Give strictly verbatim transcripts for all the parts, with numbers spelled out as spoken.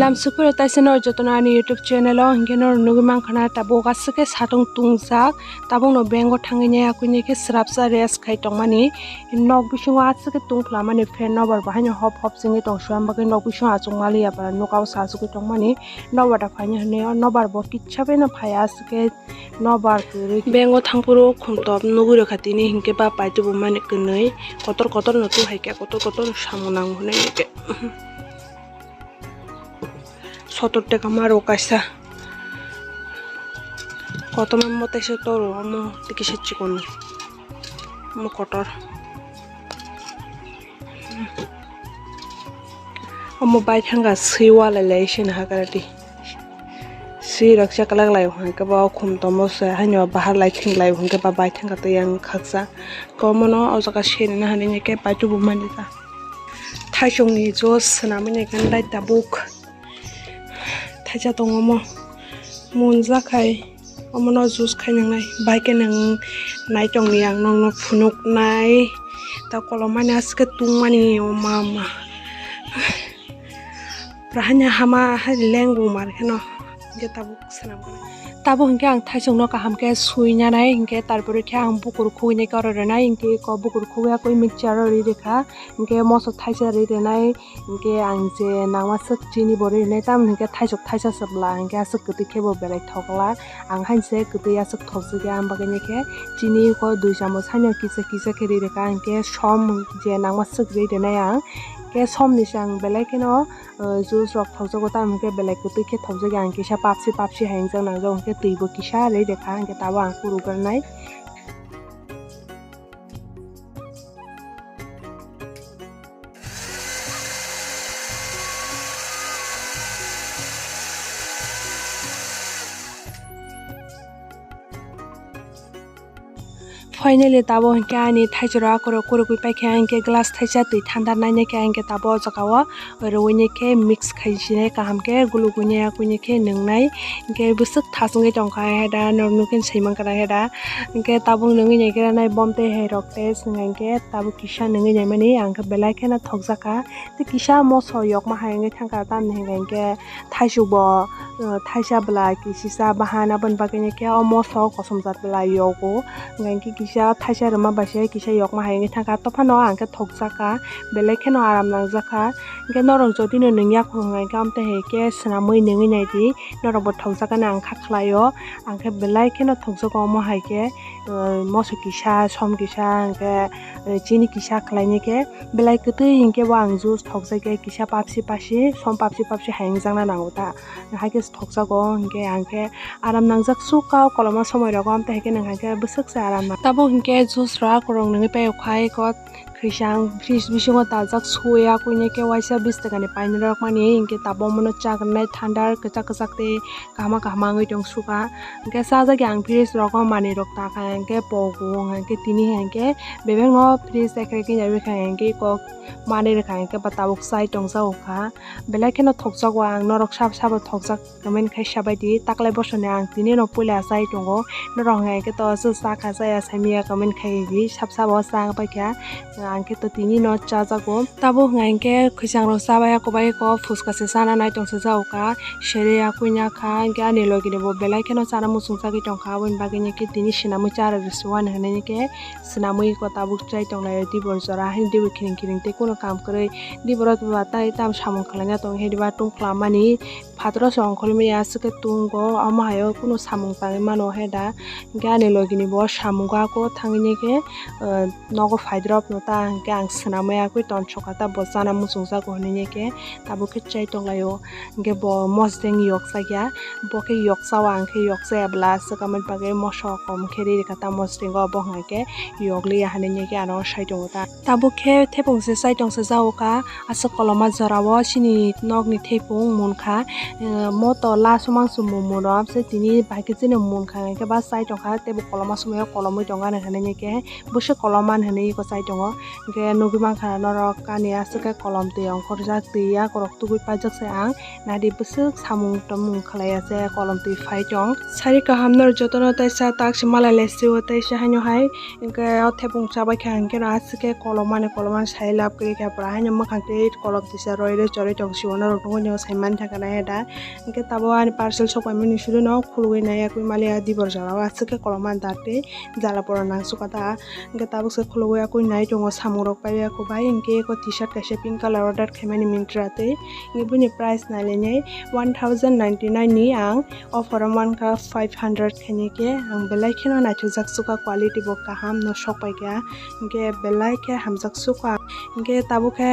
Lamsukphuru taisa no jotono ani YouTube channel o, hinkhe no nugwi mankha na tabuk aswk khe satung tungjak, tabuk no bank o thangwi nai akwi ni khe swrapsa rest khai tongmani. Nok bisingo aswk khe tungphla mani fan nobar bo haino hop hop chengwi tong suan bagwi nok bisingo achuk maliya ba nokao sa achugwi tongmani. Nobar da phaini hwnwi o nobar bo kitsa bai no phaiya aswk khe nobar kwrwi. Bank o thangphuru khumtop nugwi rwkha tini hinkhe ba paitubumani kwnwi kotor kotor no tu hai khe kotor kotor no samung nango hwnwi khe. Sotor teka maro kaisa. Kotorma mo teisa toro omo tei kisa chikon. Omo kotor. Omo bai thangkha swi walai lai sini hakarati. Swi rok chaklak lai hwnkhe ba khum tomo se haino bahar lai thing lai hwnkhe ba bai thangkha tei yang khaksa. Komono o jaga sini na hinwi khe paitubumani ta. Thaisongni juice swnamwi naikhe lai tabuk. Thaisa tongo omo. Munjak hai omono juice khai nangnai. Bai khe nwng naitongni ang nokno phunuknai. Ta kolomani aswk khe tungmani o mama. Pura hanya hama hai lengbu mar kheno. Hingke tabuk swnam gwnang. Tabuk hingke ang thaisongno kaham khe sui nanai, hingke tarpore khe ang bukur khugui nai khe oro rwnai, hingke eko bukur khugui yakui mixture o ri rwkha, hingke moso thaisa ri rwnai, hingke ang je nangma swk chini bo ri rwnai, tamoni hingke thaisok thaisa se bwla, hingke aswk kwtwi khe bo belai thokla, ang hainse kwtwi aswk thokjagya, ang bagwi khe chini ko dui chamoch haino kisa kisa khe ri rwkha, hingke som je nangma swk ri rwnai ang, hingke somni se ang belai kheno, o, juice rok thokjago, tamo hingke belai kwtwi khe thokjagya, ang kisa papsi papsi hai wngjak nangjago, hingke twi bo kisa ri rwkha, hingke tabuk ang kuru gwnai. Finally, tabuk hingke ani thaisora akorok kurugwi paikha, hingke glass thaisa twi thandar nainai khe, hingke tabuk o jaga o rwui ni khe mix khai sinai kaham khe, gulugwi ni yakui ni khe nwngnai, hingke bwswk thasungwi tongkha he da, norok nukhe saimankha he da, hingke tabuk nungwi nai khe ranai bom tei hai rok tei swnga hingke tabuk kisa nungwi naimani, ang khe belai kheno thokjakha tei kisa moso yokma hai wngwi thangkha, tamni hwnka hingke. Thaisok bo, uh, thaisa bwla kisisa bahan, aboni bagwi khe o moso kosom jat bwla yogo, hwnka hwnkhe kisa thaisa rwma bai se kisa yokma hai wngwi thangkha, tophano ang khe thokjakha, belai kheno aram nangjakha. Hwnkhe norok jodi no nungya kho hwnka hwnkhe amtwi hai khe swnamwi nungwi naidi, norok bo thokjakgani ang kha khlaio, ang khe belai kheno thokjago omo hai khe, uh, moso kisa, som kisa, hwnkhe, uh, chini kisa khlainai khe. Belai kwtwi hinkhe bo ang juice thokjagya kisa papsi papsi, som papsi papsi hai wngjakna nango ta. Hai khe thokjago hinkhe ang khe aram nangjak sukha o koloma somoi rogo, amtwi hai khe nang hai khe bwswk se aram nang. Tabuk hinkhe juice rok akorok nungwi paio khai kok khwisang fridge bisingo dajak suya kuinai khe waisa bish taka ni painani rok mani hinkhe tabuk omono chak rwnai thandar kwchak kwchak tei kahama kahama wngwi tong sukha. Hinkhe chajakya ang fridge rogo manwi rok ta kha hinkhe pogo hinkhe tini hinkhe bebak no fridge ekrek wngya wngkha hinkhe kok. Manwi rwkha hinkhe ba tabuk chai tongjago kha. Belai kheno thokjago ang, norok sabo sabo thokjak comment khai sabaidi. Taklai bosoni ang tini no puila chai tongo. Norok hwnka hinkhe to aswk chakha chaya saimanya comment khai di. Sab sabo cha paikha. Ang khe to tini no chajago. Tabuk hwnka hinkhe khwichang rok chabaya kobai ko phuska se chana nai tongsa jago kha. Sere yakui nyakha hinkhe ani logi ni bo belai kheno chana muchung jagwi tongkha. Aboni bagwi hinkhe tini swnamwi cha rw rw se uani hinwi hinkhe. Swnamwi ko tabuk chai tonglaio dibor jora, haino dibor kiring kiring tei kuno kam kwrwi. Diboro ba tai tam samung khlaina tong he diba tung klamani. Phataro se ongkhorwi maya aswk khe tungo, omo haio kuno samung tangwi mano he da. Hinkhe ani logi ni bo samung ako thangwi khe, uh, nogo phaidrop no ta hinkhe ang swnamwi akwi tonsokha ta bo chana muchungjago hinwi khe tabuk khe chai tonglaio. Hinkhe bo mosdeng yokjakya, bo khe yoksa o, ang khe yoksa ya bwla, aswk aboni bagwi moso kom khe ri rwkha ta mosdeng o, bo hwnka khe yokliya hinwi khe ano sai tongo ta. Tabuk khe thepung se sai tongsa jago kha, aswk koloma jora o chini nok ni thepung munkha, eh, moto laso mangso mung mung rok se tini bai khe chini munkha, hwnka khe ba sai tongkha tei bo koloma somoi o kolomwi tongkha hinwi khe bwswk koloma hinwi eko sai tongo. Hingke nugui mankha norok kani aswk khe kolom twi ongkhorjak twi yakorok tugui paijak se ang. Nadi bwswk samung tamung khlai ya se kolom twi phai tong. Sari kaham norok jotono teisa tak se malai lai sio teisa haino hai. Hingke o thepung chabai kha hingke no aswk khe kolom mani kolom mani sai lab kwrwi kha pura haino mwkhang twi kolom tisa roi roi chorwi tong sio norok nugui no sai mani thangkha nai da. Hingke tabuk ani parcel sok paimani suri no khulugui nai yakui mali a dibor jora o aswk khe kolom mani da tei jala pora nang suka da. Hingke tabuk se khulugui yakui nai tongo samung rok pai ya kho bai hingke eko t-shirt kaisa pink colour order khaimani Myntra tei hingke bini price nai lainai one thousand ninety nine ni ang offer o mankha five hundred khaini khe ang belai kheno naithokjak suka quality bo kaham no sok pai kha hingke belai khe hamjak suka hingke tabuk khe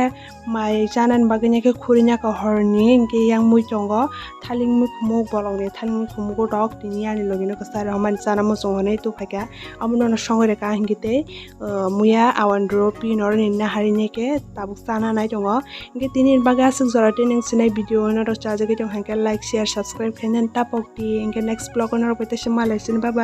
mai chanani bagwi khe khurina kha horni hingke yang mui tongo thaling mui khumuk bolong ni thaling mui khumuk rok tini ani logi no kwcharo hwnmani chana muchung hwnwi tubuphaikha omo no songwi rwkha hingke tei muya awan ro pin oro ni nahari ne khe tabuk chana nai tongo hingke tini bagwi aswk jora tei nwng sinai video no rok chajagwi tong hingke like share subscribe khainani tapok di hingke next vlog o norok bai teisa malai sini bye bye.